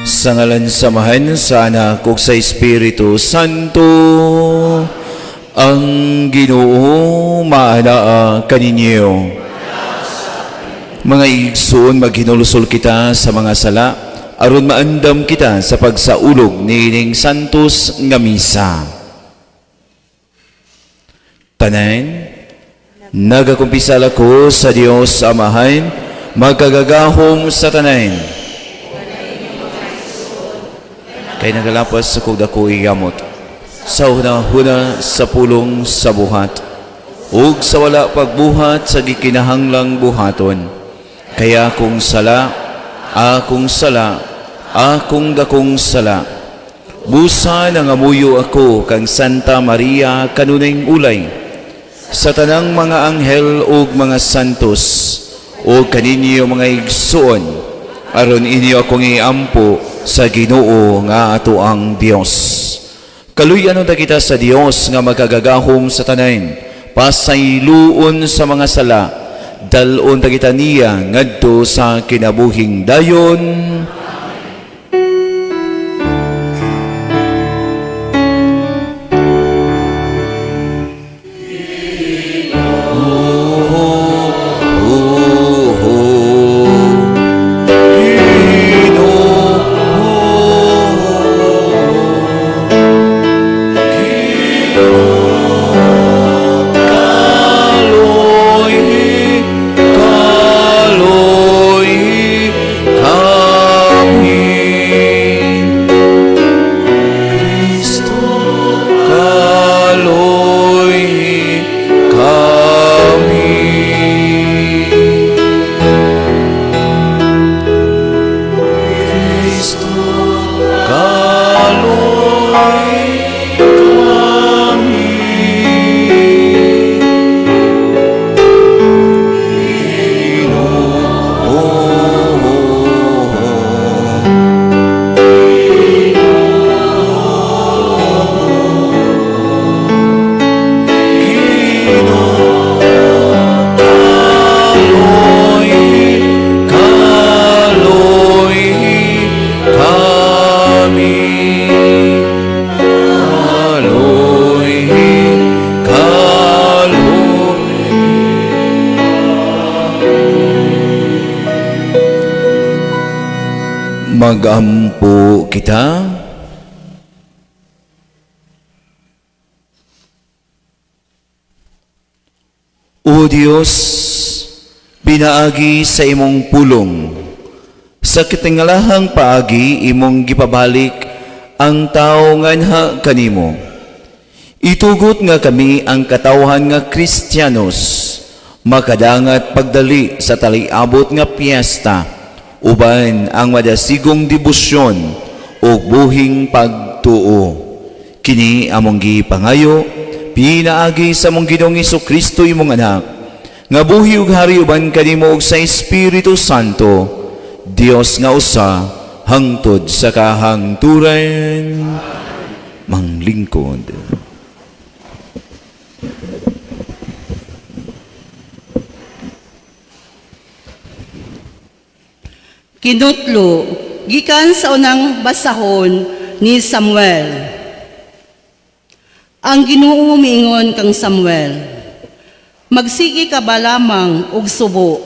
Sa ngalan sa Amahan, sa Anak, ug sa Espiritu Santo, ang Ginoo maanaa kaninyo. Mga igsoon, maghinulusol kita sa mga sala aron maandam kita sa pagsaulog niining Santos nga Misa. Tanan, nagakumpisal ako sa Dios Amahan, magkagagahom sa tanan. Kay nagalapas sa kog dako yamot, sa huna-huna, sa pulong, sa buhat, ug sa wala pagbuhat sa gikinahanglang buhaton. Kaya akong sala, akong sala, akong dakong sala. Busa nangamuyo ako kang Santa Maria kanunayng ulay, sa tanang mga anghel ug mga santos, ug kaninyo mga igsuon, aron inyo akong iampo sa Ginoo nga ato ang Dios. Kaluy-an unta kita sa Dios nga magagagahom sa tanan, pasayloon sa mga sala, dal-on ta kita niya ngadto sa kinabuhing dayon. Kaloy, kaloy, kami. Kristo, kaloy, kami. Kristo, kaloy, kami. Kaloy, kaloy, kami. Kaloy, kaloy. Magampo kita. O Dios, pinaagi sa imong pulong, sa kitingalahang paagi imong gipabalik ang tao nganha kanimo. Itugot nga kami ang katawhan nga Kristiyanos, makadangat pagdali sa taliabot nga piyesta, uban ang madasigong debosyon o buhing pagtuo. Kini among gipangayo, pinaagi sa among Ginoong Kristo imong anak, nga buhi ug hari uban kanimo ug sa Espiritu Santo, Dios nga usa, hangtod sa kahangturan. Manglingkod. Kinutlo, gikan sa unang basahon ni Samuel. Ang Ginoo miingon kang Samuel, "Magsige ka ba lamang og subo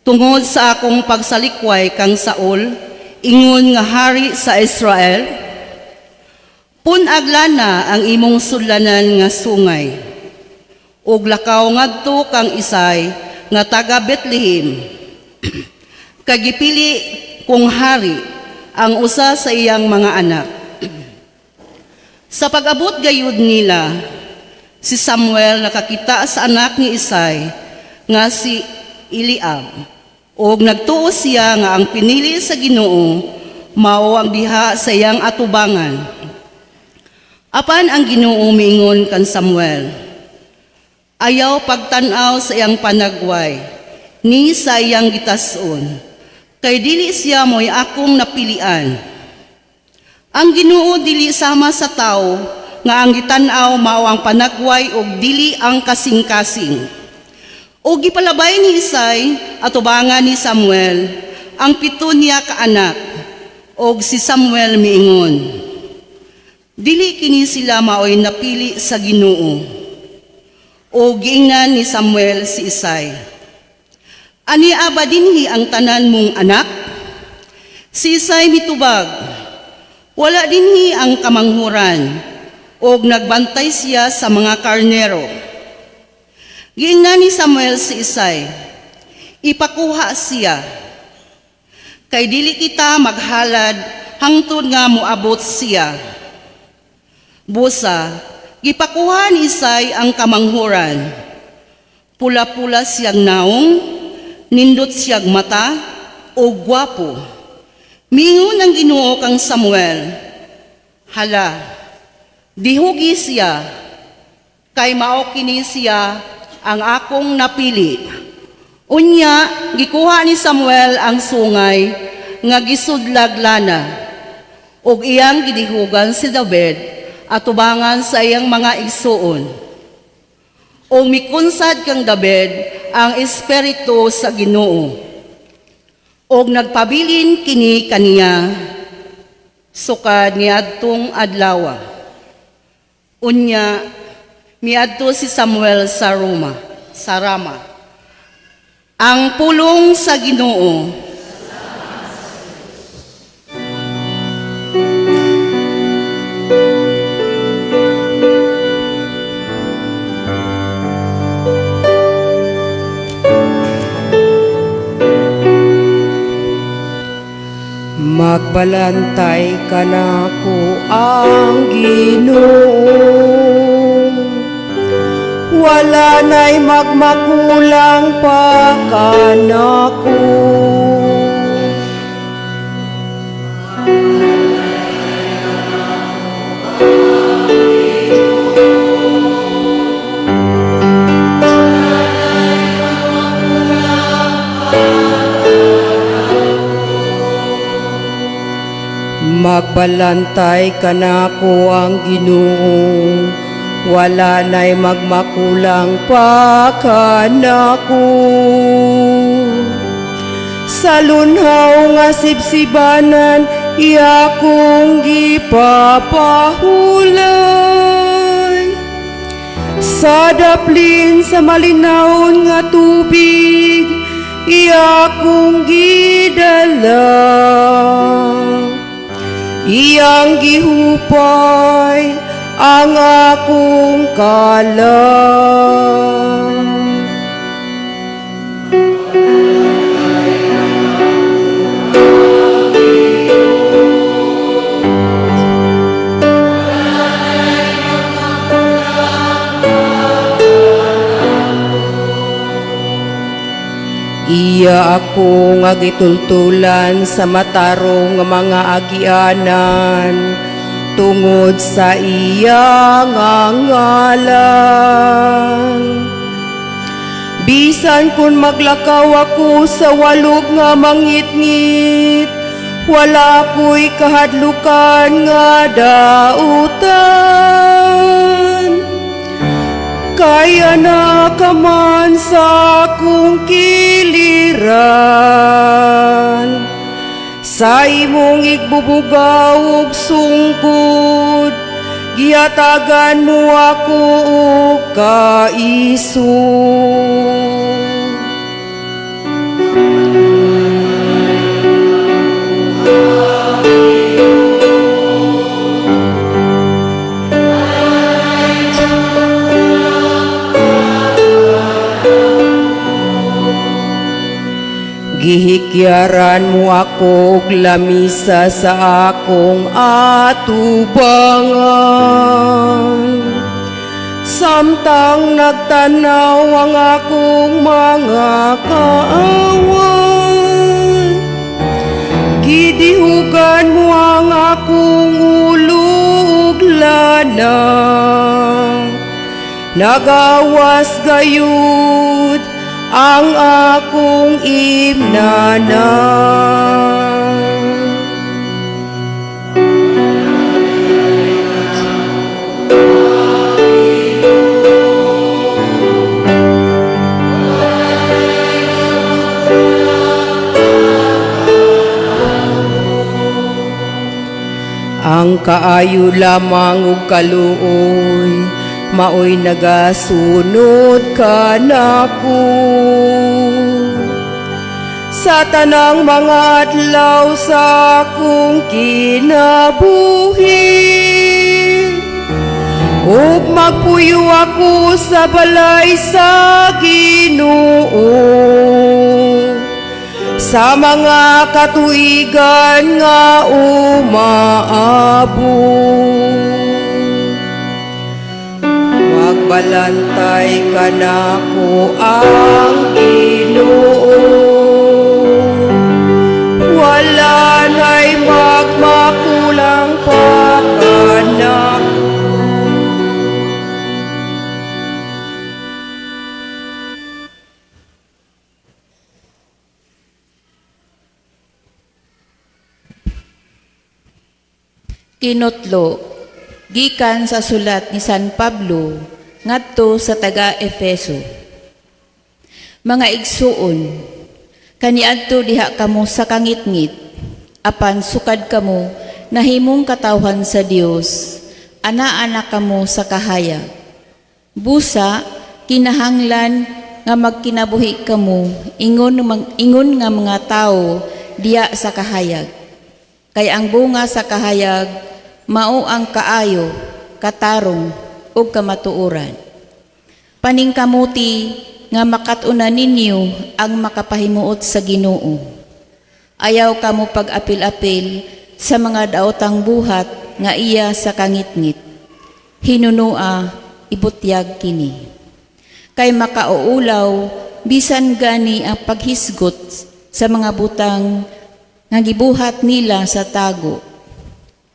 tungod sa akong pagsalikway kang Saul, ingon nga hari sa Israel? Pun-ag lana ang imong sudlanan nga sungay, ug lakaw ngadto kang Isay nga taga Bethlehem. Kay gipili kong hari ang usa sa iyang mga anak." Sa pag-abot gayud nila, si Samuel nakakita sa anak ni Isay nga si Eliab. Og nagtuo siya nga ang pinili sa Ginoo mao ang diha sa iyang atubangan. Apan ang Ginoo miingon kan Samuel, "Ayaw pagtan-aw sa iyang panagway, ni sa iyang gitason, kay dili siya mo'y akong napilian. Ang Ginoo dili sama sa tao nga ang gitan-aw mao ang panagway ug dili ang kasing-kasing." Og gipalabay ni Isay atubangan ni Samuel ang pito niya ka anak. Og si Samuel miingon, "Dili kini sila maoy napili sa Ginoo." O giingnan ni Samuel si Isay, "Ania ba dinhi ang tanan mong anak?" Si Isay mitubag, "Wala dinhi ang kamanghuran, og nagbantay siya sa mga karnero." Giingnan ni Samuel si Isay, "Ipakuha siya. Kay dili kita maghalad hangtod nga moabot siya." Busa, gipakuha ni Isay ang kamanghuran. Pula-pula siyang naong, nindot siyang mata, o gwapo. Mingon ang Ginoo kang Samuel, "Hala, dihugi siya, kay mao kini siya ang akong napili." Unya, gikuha ni Samuel ang sungay nga gisudlag lana, ug iyang gidihugan si David atubangan sa iyang mga igsuon. Ug mikunsad kang David ang espiritu sa Ginoo. Og nagpabilin kini kaniya sukad niadtong adlaw. Unya miadto si Samuel sa Roma, sa Rama. Ang pulong sa Ginoo. Magbalantay kanako ang Ginoo. Wala na'y magmakulang pa kanako. Magbalantay kanako ang Ginoo. Wala na'y magmakulang pa kanako. Sa lunhaw nga sibsibanan, iya kong gipapahulay. Sa daplin sa malinawon nga tubig, iya kong gidala. Iyang gihupay ang akong kalag. Iya ako nga gitultulan sa matarong nga mga agianan tungod sa iya nga ngalan. Bisan kung maglakaw ako sa walog nga mangitngit, wala ko'y kahadlukan nga dautan. Kay anaa ka man sa akong kiliran. Sa imong igbubugaw ug sungkod, gihatagan mo ako og kaisog. Gihikyaran mo ako og lamisa sa akong atubangan. Samtang nagtanaw ang akong mga kaaway, gidihugan mo ang akong ulo ug lana. Nagawas gayud ang akong imnana. Ang kaayo lamang ug kaluoy maoy nagasunod kanako sa tanang mga adlaw sa akong kinabuhi, ug magpuyo ako sa balay sa Ginoo sa mga katuigan nga umaabot. Magbalantay kanako ang Ginoo, wala na'y magmakulang pa kanako. Kinutlo, gikan sa sulat ni San Pablo ngadto sa taga Efeso. Mga igsuon, kaniadto diha kamo sa kangitngit, apan sukad kamo nahimong katawhan sa Dios, ana-ana kamo sa kahayag. Busa kinahanglan nga magkinabuhi kamo ingon nga mga tawo diya sa kahayag. Kay ang bunga sa kahayag mao ang kaayo, katarong ug kamatuoran. Paningkamuti nga makat-unan ninyo ang makapahimuot sa Ginoo. Ayaw kamo pag-apil-apil sa mga daotang buhat nga iya sa kangitngit. Hinunua ibutyag kini. Kay makauulaw bisan gani ang paghisgot sa mga butang nga gibuhat nila sa tago.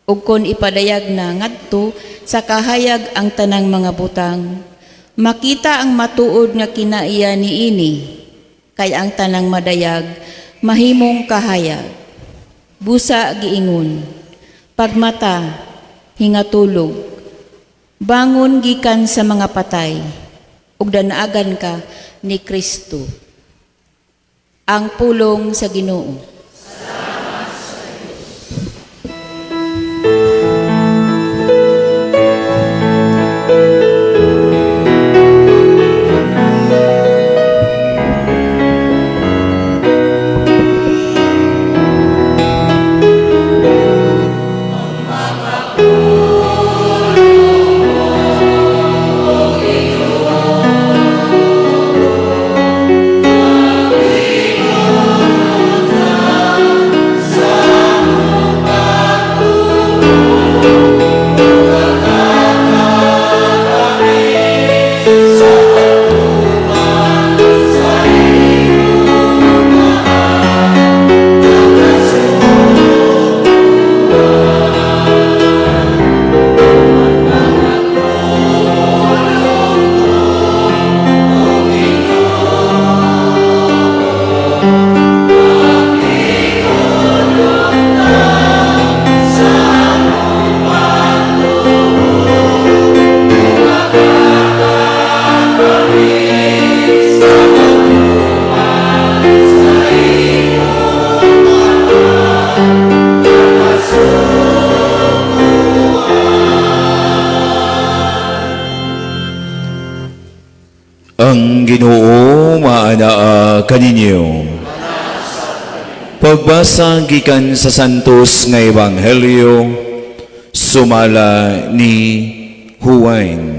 Ug kon ipadayag na ngadto sa kahayag ang tanang mga butang, makita ang matuod nga kinaiya niini, kay ang tanang madayag mahimong kahayag. Busa giingon, pagmata, hingatulog, bangon gikan sa mga patay, ug danaagan ka ni Kristo. Ang pulong sa Ginoo. Ang Ginoo maanaa kaninyo. Pagbasa gikan sa Santos nga Ebanghelyo sumala ni Juan.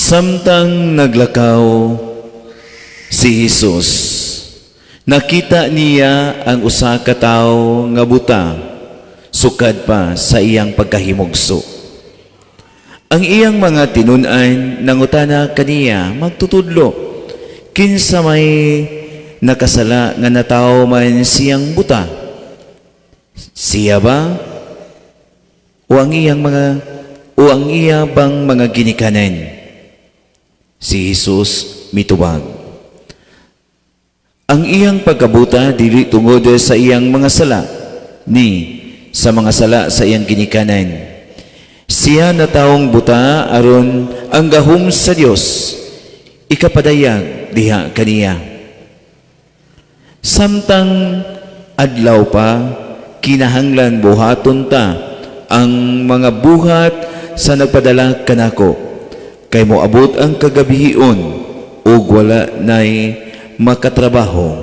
Samtang naglakaw si Jesus, nakita niya ang usa ka tawo nga buta sukad pa sa iyang pagkahimugso. Ang iyang mga tinun-an nangutana kaniya, magtutudlo, kinsa may nakasala nga natawo man siyang buta? Siya ba o ang iyang mga o ang iya bang mga ginikanan? Si Jesus mitubag, "Ang iyang pagkabuta dili tungod sa iyang mga sala, ni sa mga sala sa iyang ginikanan. Siya natawong buta aron ang gahom sa Dios ikapadayag diha kaniya. Samtang adlaw pa, kinahanglan buhaton ta ang mga buhat sa nagpadala kanako, kay moabot ang kagabhion ug wala nay makatrabaho.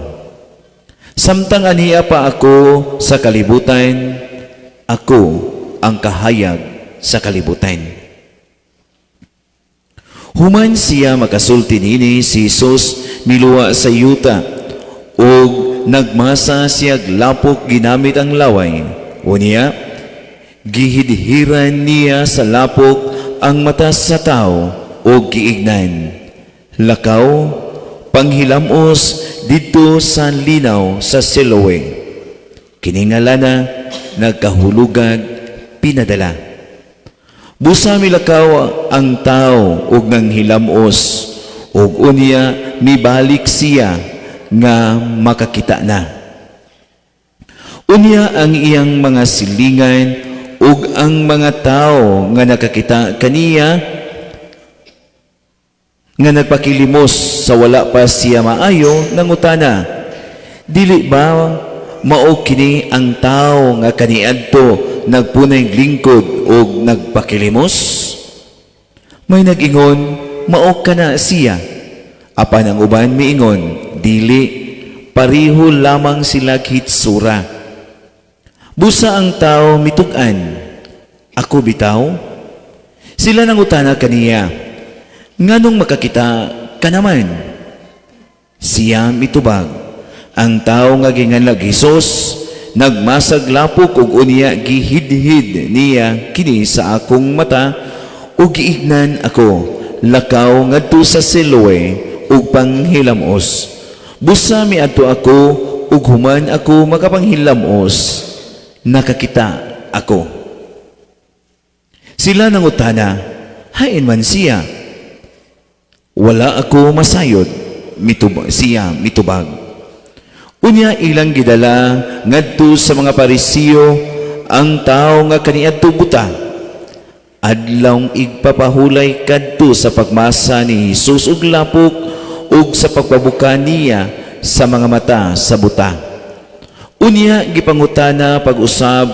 Samtang ania pa ako sa kalibutan, ako ang kahayag sa kalibutan." Human siya makasulti nini, si Jesus miluwa sa yuta ug nagmasa siyag lapok ginamit ang laway. Unya, gihidhiran niya sa lapok ang mata sa tao ug giingnan, "Lakaw, panghilamos didto sa linaw sa Siloe." Kini nga lana nagkahulugag "pinadala." Busa milakaw ang tao ug nanghilamos, ug unya mibalik siya nga makakita na. Unya ang iyang mga silingan ug ang mga tao nga nakakita kaniya nga nagpakilimos sa wala pa siya maayo nangutana, "Dili ba mao kini ang tao nga kaniadto nagpunay lingkod ug nagpakilimos?" May nag-ingon, "Mao kana siya." Apan ang uban miingon, "Dili, pareho lamang sila hitsura." Busa ang tao mitug-an, "Ako bitaw." Sila nangutana kaniya, "Nganong makakita ka naman?" Siya mitubag, "Ang tao nga ginganlag Hesus nagmasag lapok ug unya gihidhid niya kini sa akong mata ug giingnan ako, 'Lakaw ngadto sa Siloe ug panghilamos.' Busa miadto ako ug human ako makapanghilamos, nakakita ako." Sila nangutana, "Hain man siya?" "Wala ako masayod," siya mitubag. Unya ilang gidala ngadto sa mga Parisiyo ang tao nga kaniadto buta. Adlawng igpapahulay kadto sa pagmasa ni Jesus og lapok ug sa pagpabuka niya sa mga mata sa buta. Unya gipangutana pag-usab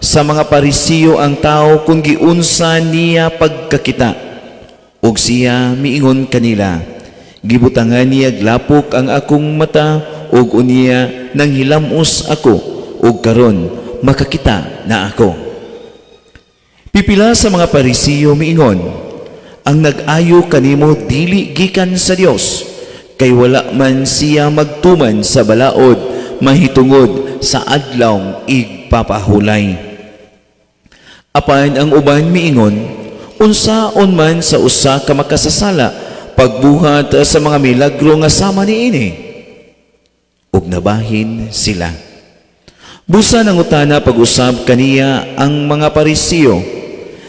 sa mga Parisiyo ang tao kung giunsa niya pagkakita. Ug siya miingon kanila, "Gibutangan niya lapok ang akong mata ug unya nanghilamos ako ug karon makakita na ako." Pipila sa mga Parisiyo miingon, "Ang nag-ayo kanimo dili gikan sa Dios, kay wala man siya magtuman sa balaod mahitungod sa Adlawng Igpapahulay." Apan ang uban miingon, "Unsaon man sa usa ka makasasala pagbuhat sa mga milagro nga sama niini?" Ug nabahin sila. Busa nangutana pag-usab kaniya ang mga Parisiyo,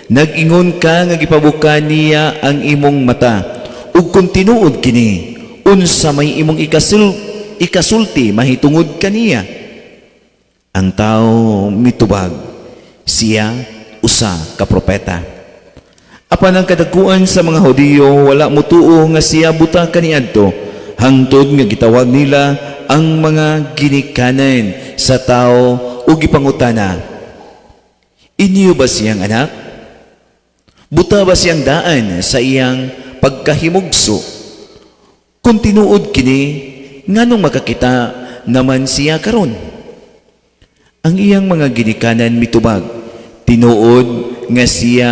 "Nag-ingon ka nga gipabuka niya ang imong mata, ug kung tinuod kini, unsa may imong ikasulti mahitungod kaniya?" Ang tao mitubag, "Siya usa ka propeta." Apan ang kadakuan sa mga Hudiyo wala mutuo nga siya buta kaniadto, hangtod nga gitawag nila ang mga ginikanan sa tao ug gipangutana, "Inyo ba siyang anak? Buta ba siyang daan sa iyang pagkahimugso? Kung tinuod kini, nganong makakita naman siya karon?" Ang iyang mga ginikanan mitubag, "Tinuod nga siya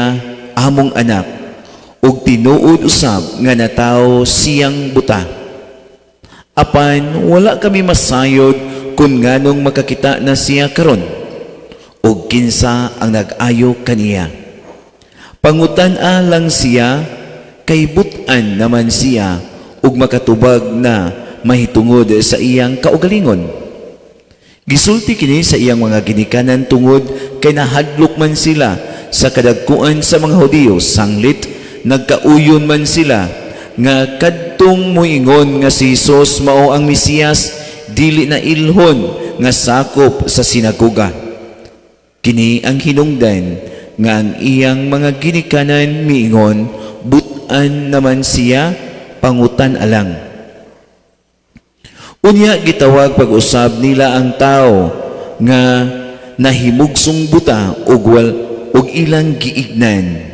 among anak ug tinuod usab nga natawo siyang buta. Apan wala kami masayod kung nganong makakita na siya karon ug kinsa ang nag-ayo kaniya. Pangutan-a lang siya, kay but-an naman siya ug makatubag na mahitungod sa iyang kaugalingon." Gisulti kini sa iyang mga ginikanan tungod kay nahadlok man sila sa kadagkuan sa mga Hudiyo, sanglit nagkauyon man sila nga kadtong moingon nga si Jesus mao ang Mesiyas dili na ilhon nga sakop sa sinagoga. Kini ang hinungdan nga ang iyang mga ginikanan miingon, "But-an naman siya, pangutan alang." Unya gitawag pag-usab nila ang tao nga nahimugsong buta ug ilang giignan,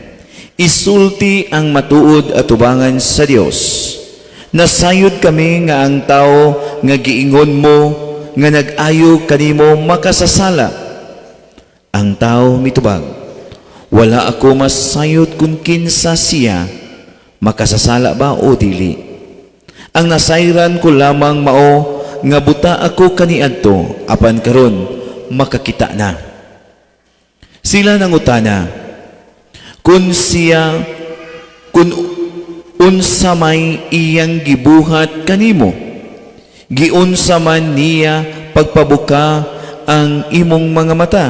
"Isulti ang matuod atubangan sa Dios. Nasayod kami nga ang tao nga giingon mo nga nag-ayo kanimo makasasala." Ang tao mitubag, "Wala ako masayod kung kinsa siya, makasasala ba o dili. Ang nasayran ko lamang mao nga buta ako kaniadto, apan karon makakita na." Sila nangutana, "Kung unsa may iyang gibuhat kanimo? Giunsa man niya pagpabuka ang imong mga mata?"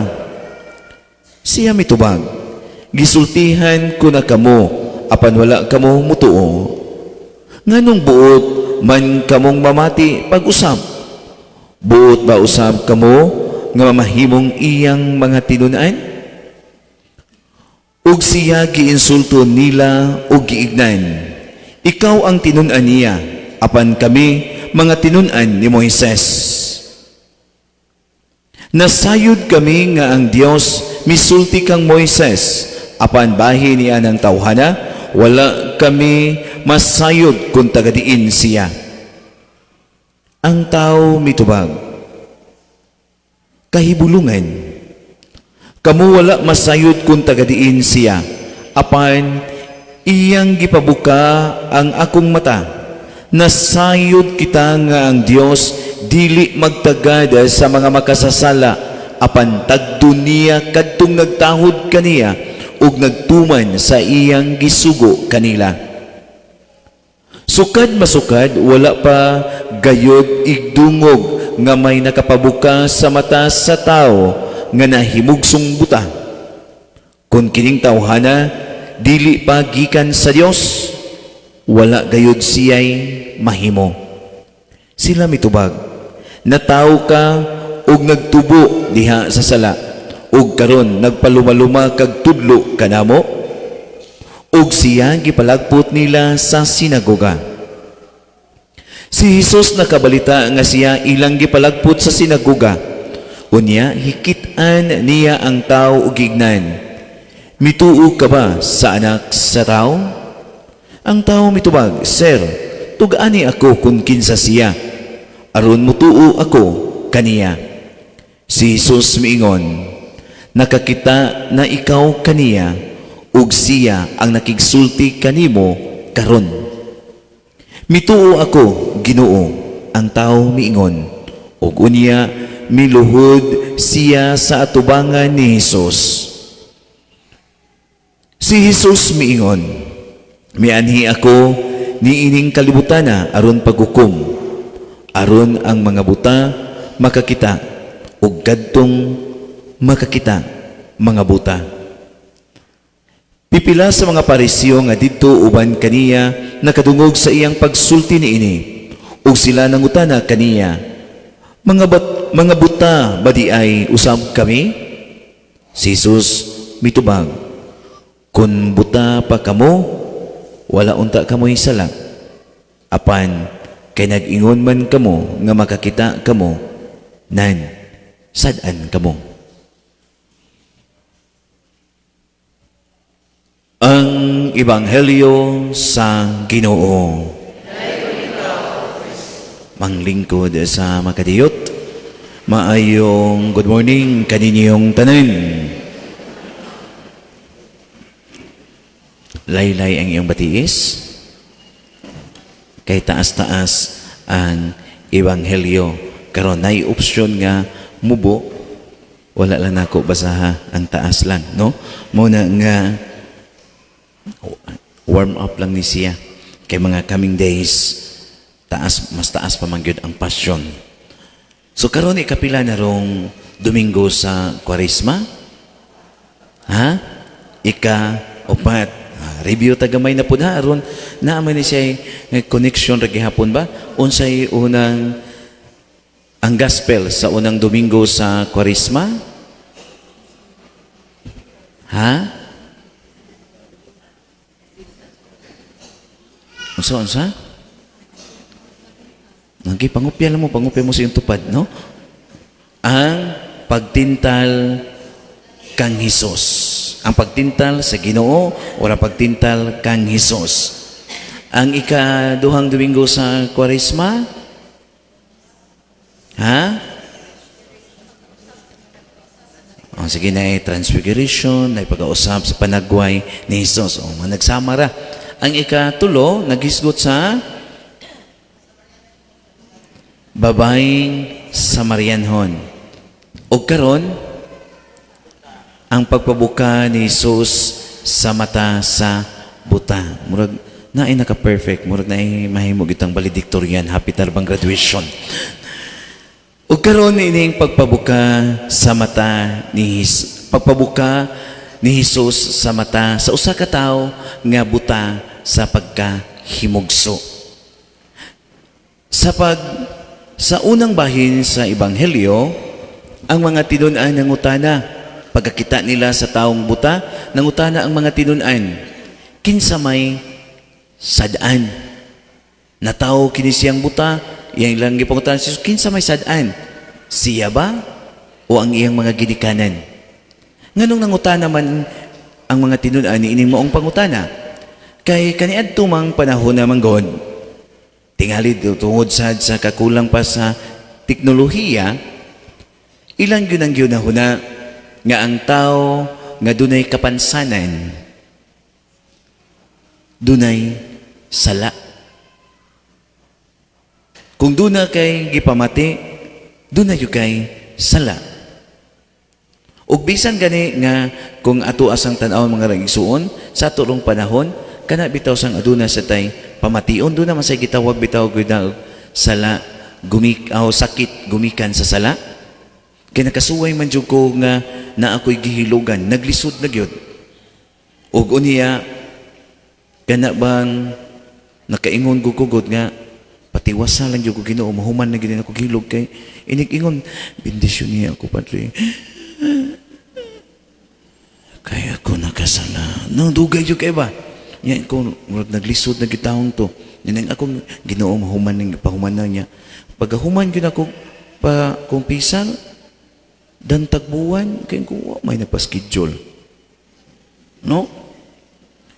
Siya mitubag, "Gisultihan ko na kamo, apan wala kamo mutuo. Nganong buot man kamong mamati pag-usab? Buot ba usab kamo nga mamahimong iyang mga tinun-an?" Ug siya giinsulto nila ug giignan, "Ikaw ang tinun-an niya, apan kami mga tinun-an ni Moises. Nasayod kami nga ang Dios misulti kang Moises, apan bahin niya ng tawhana, wala kami masayod kung tagadiin siya." Ang tao mitubag, "Kahibulungan, kamo wala masayod kung tagadiin siya, apan iyang gipabuka ang akong mata. Nasayod kita nga ang Dios dili magtagad sa mga makasasala, apan tagdo niya kadtong nagtahod kaniya ug nagtuman sa iyang gisugo kanila." Sukad masukad, wala pa gayod igdungog nga may nakapabuka sa mata sa tao nga nahimugsong buta. Kung kining tawhana dili pa gikan sa Dios, wala gayod siya'y mahimo. Sila mitubag, "Natawo ka ug nagtubo diha sa sala, ug karon nagpalumaluma kag tudlo kanamo?" Ug siya gipalagpot nila sa sinagoga. Si Jesus nakabalita nga siya ilang gipalagpot sa sinagoga. Unya hikit-an niya ang tao ug giingnan, "Mituo ka ba sa Anak sa Tao?" Ang tao mitubag, "Sir, tug-ani ako kung kinsa siya, aron mutuo ako kaniya." Si Jesus miingon, "Nakakita na ikaw kaniya, ug siya ang nakigsulti kanimo karon." "Mituo ako, Ginoo," ang tao miingon. Ug unya miluhod siya sa atubangan ni Jesus. Si Jesus miingon, "Mianhi ako niining kalibutana aron paghukom, aron ang mga buta makakita ug kadtong makakita mga buta." Pipila sa mga Pariseo nga didto uban kaniya nakadungog sa iyang pagsulti niini, ug sila nangutana kaniya, "Mga buta ba diay usab kami?" Si Jesus mitubag, "Kung buta pa kamo, wala unta kamoy sala. Apan kay nag-ingon man kamo nga makakita kamo, nan sad-an kamo." Ang Ebanghelyo sa Ginoo. Manglingkod sa makadiyot. Maayong good morning kaninyong tanan. Laylay ang iyong batiis. Kay taas-taas ang Ebanghelyo. Karon nay opsyon nga mubo, wala lang nako basaha ang taas lang, no? Mo na nga warm up lang ni siya kay mga coming days taas, mas taas pa man gyud ang passion. So karon ikapila na rong Domingo sa Kwaresma? Ha? Ika-4. Review ta gamay na pud ha, aron naa man ni siya connection ra gihapon ba? Unsay unang ang gospel sa unang Domingo sa Kwaresma? Ha? Unsa, unsa? Nagi pangupya lang mo, pangupya mo sa iyong tupad, no? Ang pagtintal kang Hesus. Ang pagtintal sa Ginoo o ang pagtintal kang Hesus. Ang ikaduhang Domingo sa Kwaresma? Ha? O, sige na, transfiguration, na pag-ausap sa panagway ni Hesus. O, mga nagsama ra. Ang ikatulo, naghisgot sa babaeng Samarianhon. O karon, ang pagpabuka ni Hesus sa mata sa buta. Murag naay naka-perfect, murag naay mahimo gitang valedictorian, happy tarbang graduation. O karon ining pagpabuka sa mata ni Hesus, pagpabuka ni Hesus sa mata sa usa ka tawo nga buta sa pagkahimugso. Sa unang bahin sa Ebanghelyo, ang mga tinun-an nangutana. Pagkakita nila sa taong buta, nangutana ang mga tinun-an. Kinsa may sad-an? Natawo kini siyang buta, iyang ilang gipangutana si Jesus, kinsa may sad-an? Siya ba o ang iyang mga ginikanan? Nganong nangutana man ang mga tinun-an ni ining maong pangutana? Kay kaniadto mang panahon na manggod, tingali tungod sad sa kakulang pa sa teknolohiya, ilang gyud ang gyunahuna nga ang tao nga dunay kapansanan, dunay sala. Kung duna kay gipamati, duna gyud kay sala. Ug bisan gani nga kung ato asang tan-awon mga igsuon sa ato rong panahon, kana bitaw sang aduna sa tay pamation, duna man say gitawag bitaw gyud na sala gumik aw sakit gumikan sa sala. Kay nakasuway man jud ko nga na ako'y gihilugan, naglisod na gyud. Ug unya kana bang nakaingon gud ko gud nga patiwasa lang jud ko Ginoo, mahuman na gyud ako gihilog kay inig-ingon bendisyon niya ako, Padre. Kaya ako nakasala. Nang dugay jud kay ba? Nya ko murag naglisod na gitawon to. Nya akong Ginoo mahuman ning pahuman na niya. Pagkahuman gyud ako pa kumpisal dan tagbuwan kay ko wa may nagpa-schedule. No?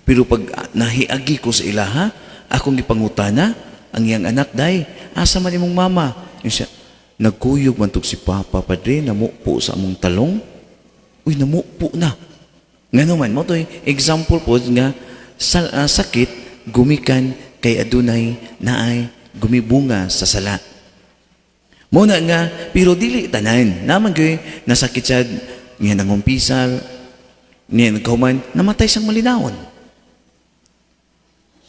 Pero pag nahiagi ko sa ilaha, akong gipangutana ang iyang anak, day, asa man imong mama? Yung siya, nagkuyog man tog si Papa, Padre, namupo sa among talong. Uy, namupo na. Ngano man, mo to'y example po nga sakit gumikan kay adunay naay gumibunga sa sala. Muna nga, pero dili tanan. Naman gyud nasakit siya nga nangumpisal, nga nagkahuman, namatay siyang malinawon.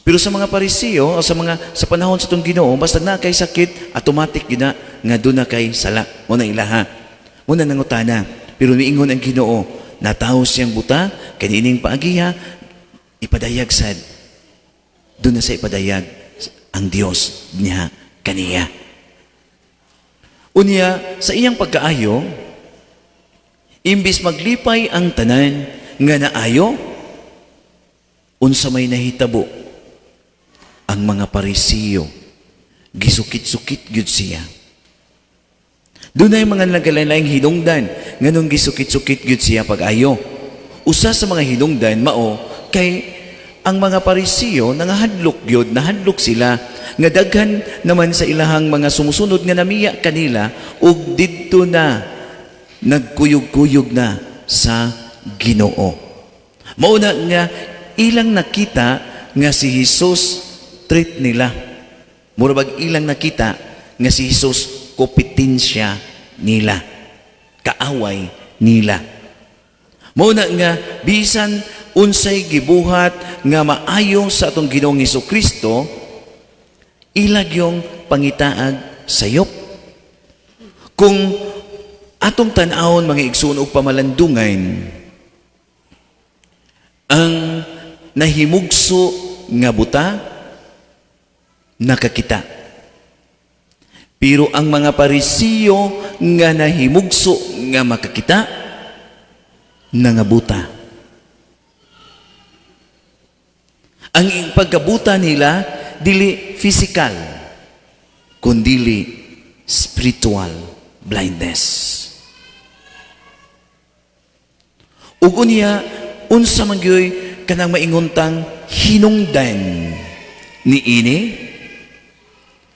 Pero sa mga Pariseo o sa mga sa panahon sa itong Ginoo, basta na kay sakit, automatic gyud na nga doon na kay sala. Muna ilaha. Muna nangutana. Pero niingon ang Ginoo, natawo siyang buta, kanining paagiha, ipadayag sad. Doon na sa ipadayag ang Dios niya kaniya. Unya, sa iyang pagkaayo, imbis maglipay ang tanan nga naayo, unsa may nahitabo, ang mga Parisiyo, gisukit-sukit gyud siya. Dunay mga nagalain hinungdan nganong gisukit-sukit gyud siya pag-ayo. Usa sa mga hinungdan mao kay ang mga Parisiyo nangahadlok gyud, nahadlok sila nga daghan naman sa ilahang mga sumusunod nga namiya kanila ug didto na nagkuyog-kuyog na sa Ginoo. Mao na nga ilang nakita nga si Hesus treat nila. Mura bag ilang nakita nga si Hesus kompetensya nila, kaaway nila. Mao na nga bisan unsay gibuhat nga maayo sa atong Ginoong Hesukristo, ilag yung pangitaag sayop. Kung atong tan-awon mga igsoon og pamalandungan, ang nahimugso nga buta nakakita. Pero ang mga Parisiyo nga nahimugso nga makakita, nangabuta. Ang pagkabuta nila dili physical, kundili spiritual blindness. Ug unya, unsa man gyoy kanang maingontang hinungdan ni ini?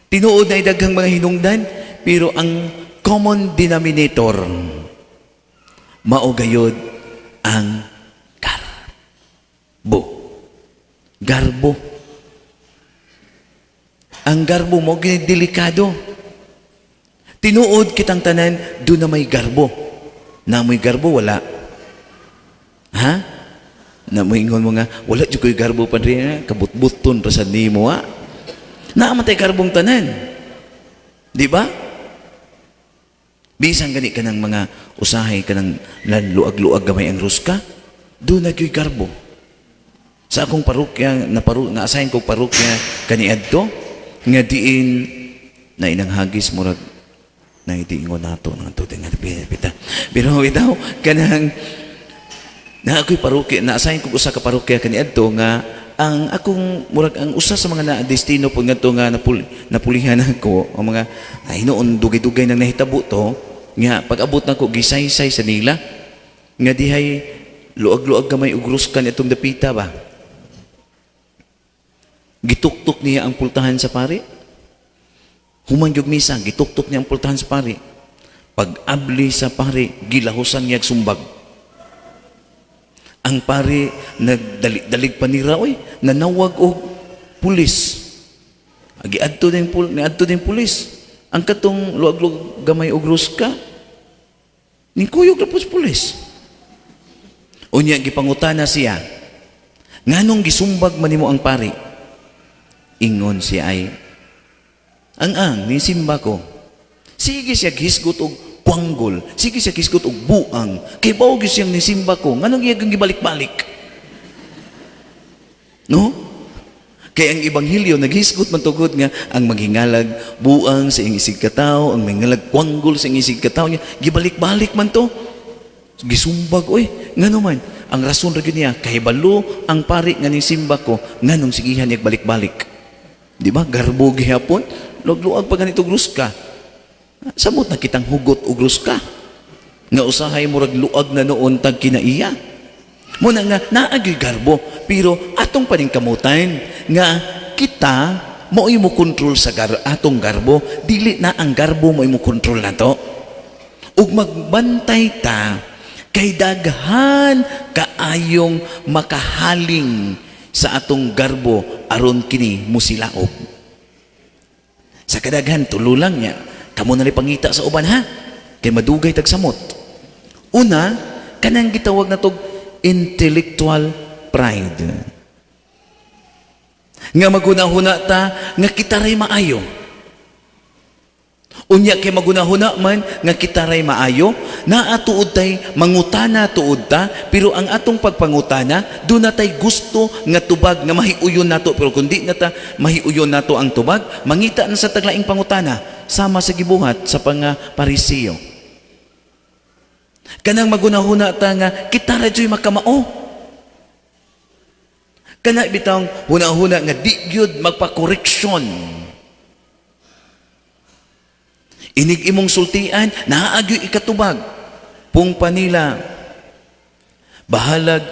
Tinuod na daghang mga hinungdan, pero ang common denominator mao gayod ang garbo. Garbo. Ang garbo mo delikado. Tinuod kitang tanan do na may garbo. Na may garbo wala. Ha? Na moingon mo nga wala jud koy garbo pa rin, kabutbuton ra sad nimo ha. Naa man tay garbong tanan. Di ba? Bisan gani kanang mga usahay kanang luag-luag gamay ang ruska, do na gyud garbo. Sa akong parokya, na-assign kog parokya kaniadto nga diin na inang hagis murag na ingon nato nga to nga pita. Pero bitaw kanang na ako'y parokya, na-assign kog usa ka parokya kaniadto nga ang akong murag ang usa sa mga na-destino pud ngadto nga napulihan ako ang mga ay noon dugay-dugay nang nahitabo to nga pag-abot nako gisaysay sa nila nga dihay luag-luag gamay og ruskan itong dapita ba. Gituktok niya ang pultahan sa pari. Human gyud misa, gituktok niya ang pultahan sa pari. Pag abli sa pari, gilahusan niya sumbag. Ang pari nagdalig-dalig pa nira oy, nanawag og pulis. Giadto din niadto din pulis. Ang katong luag-luag gamay og ruska, ningkuyog ra pud sa pulis. Unya gipangutana siya, nganong gisumbag man nimo ang pari? Ingon siya ay, ang nisimba ko. Sige siya gisgot og kwanggol, sige siya gisgot og buang, kay bawo gyud siyang nisimba ko, nganong iya kang gibalik-balik? No? Kay ang ebanghelyo naghisgot man tugod nga ang maghingalag buang sa iyang isig katawo, ang maghingalag kwanggol sa iyang isig katawo niya, gibalik-balik man to. Gisumbag oy, ngano man ang rason ra gyud niya kahibalo ang pari nga nisimba ko, nganong sigihan niya balik-balik. Di ba? Garbo gihapon, luag-luag pa ganito ruska. Samot na kitang hugot og ruska. Nga usahay murag luag na noon tag kinaiya. Muna nga naagyoy garbo, pero atong paningkamutan nga kita mao'y mo kontrol sa atong garbo, dili na ang garbo mo'y mo kontrol nato. Ug magbantay ta kay daghan kaayong makahaling sa atong garbo aron kini musilaob. Sa kadaghan tulo lang niya, kamo na pangita sa uban ha, kay madugay tag samot. Una, kanang gitawag natog intellectual pride. Nga magunahuna ta nga kita ray maayo. Unya kay magunahuna man nga kita ray maayo, naa tuod tay mangutana tuod ta, pero ang atong pagpangutana do na tay gusto nga tubag nga mahiuyon nato, pero kun di na ta mahiuyon nato ang tubag, mangita na sa taglaing pangutana sama sa gibuhat sa panga Parisiyo. Kanang magunahuna ta nga kita ra dyo'y makamao. Kana bitawng hunahuna nga di gyud magpa-correction. Inig imong sultian, naagyoy ikatubag. Pung panila, bahalag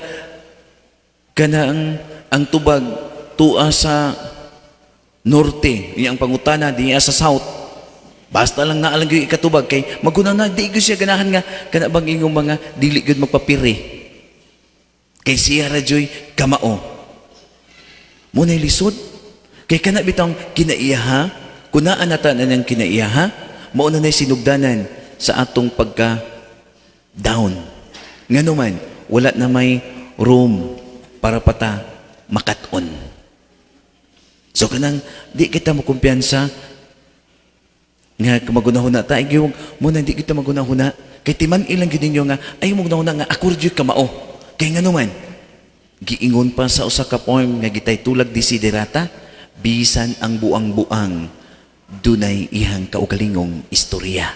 kana ang tubag tua sa norte, iyang pangutana diya sa south. Basta lang naalang gyud ikatubag kay maguna na di gyud siya ganahan nga kana bang ingong mga dili gyud magpapiri. Kay siya ra dyoy kamao. Muna'y lisod. Kay kana bitong kinaiyaha, kunaan nata na niyang kinaiyaha, mao na na'y sinugdanan sa atong pagka down. Ngano man, wala na may room para pata makat-on. So kanang di kita mokumpiyansa nga magunahuna ta, ay mo na di kita magunahuna kay timan ilang gid ninyo nga ay magunahuna nga ako ra jud kamao. Kay ngano man, Giingon pa sa usa ka poem nga gitaytulag Desiderata, bisan ang buang-buang dunay ihang kaugalingong istorya.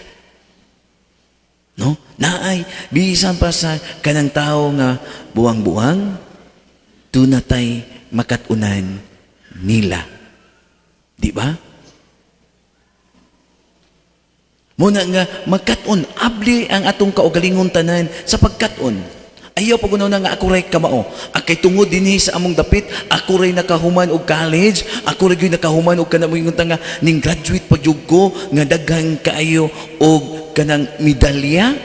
No? Naay bisan pa sa kanang tao nga buang-buang, dunatay makat-unan nila. Di ba? Muna nga magkat-on, abli ang atong kaugalingon tanan sa pagkat-on. Ayaw pag na nga ako ray kamao. Akay tungod dinhi sa among dapit, ako ray nakahuman og college, ako ray gyud nakahuman og kanang moingon ta nga ning graduate pa jud ko nga daghan kaayo og kanang medalya.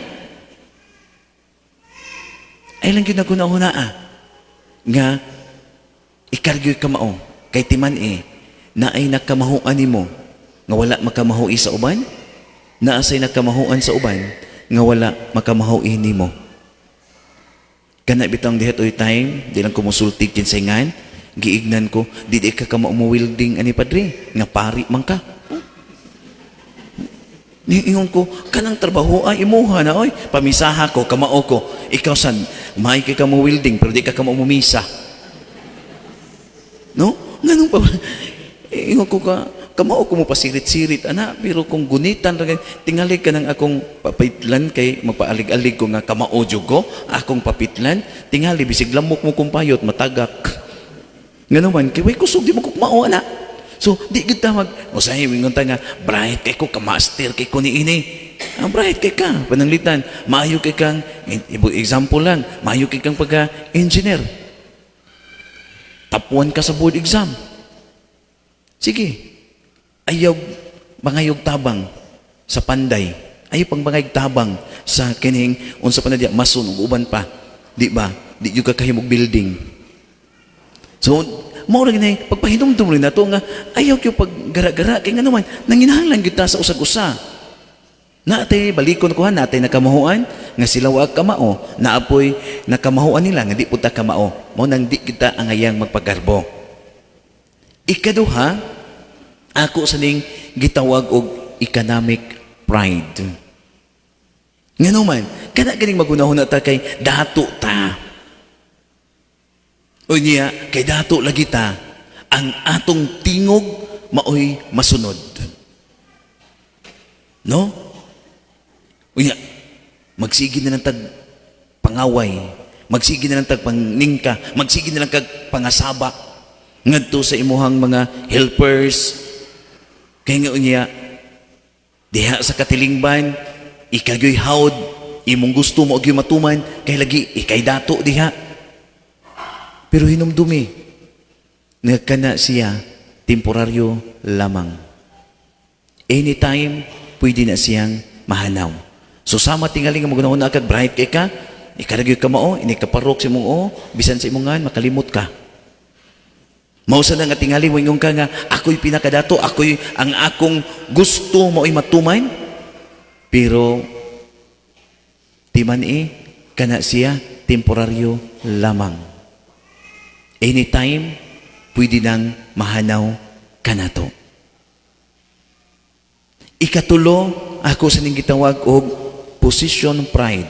Ay lang gyud naguna-una nga ikargyo kamao kay timan eh naay nakamahuan nimo nga wala makamahui sa uban, naa say nakamahuan sa uban nga wala makamahui nimo. Kana bitang diha toy time, di lang ko musulti kinsay ngan, giignan ko, di di ka kamao mo welding ani, padre, nga pari man ka. Niingon ko, kanang trabaho ay imuha na oy, pamisaha ko, kamao ko. Ikaw san, may ka mo welding pero di ka kamao mo misa. No? Nganong pa ingon ko ka, kamao ko mo pasirit-sirit ana, pero kung gunitan ra tingali ka ng akong papitlan kay magpaalig-alig ko nga kamao jud ko, akong papitlan, tingali bisig lamok mo kung payot matagak. Ngano man kay way kusog di mo kukmao ana. So di gid ta mag usahay ingon ta nga bright kay ko, ka-master kay ko niini. Ang bright kay ka pananglitan, maayo kay kang, example lang, maayo kay kang pagka engineer. Top 1 ka sa board exam. Sige. Ayaw bangayog tabang sa panday. Ayaw pang bangayog tabang sa kining unsa pa na diya mason ug uban pa. Di ba? Di jud ka kahimog building. So, mao ra gini pagpahinumdum rin nato nga ayaw kyo pag gara-gara kay ngano man nanginahanglan gyud ta sa usag-usa. Naatay balikon ko ha, naatay nakamahuan nga sila wa kamao, naapoy nakamahuan nila nga di pud ta kamao. Mao nang di kita angayang magpagarbo. Ikaduha, ako sa ning gitawag og economic pride. Ngano man, kana ganing magunahuna ta kay dato ta. O niya, kay dato lagi ta, ang atong tingog maoy masunod. No? Unya, magsige na lang tag pangaway, magsige na lang tag pangningka, magsige na lang kag pangasaba ngadto sa imuhang mga helpers. Kay nga unya, diha sa katilingban, ikagyoy hawd, imong gusto mo gyud matuman, kay lagi ikay dato diha. Pero hinumdumi, nga kana siya temporaryo lamang. Anytime, pwede na siyang mahanaw. So sama tingali nga magunahon na kag bright kay ka, ikaragyo ka mao, ini kaparok sa imong o, bisan sa imong ngan, makalimot ka. Mao sa na nga tingali mo ingon ka nga ako'y pinakadato, ako'y ang akong gusto mao'y matuman. Pero timan eh, kana siya temporaryo lamang. Anytime, pwede nang mahanaw kanato. Ikatulo, ako sa ning gitawag og position pride.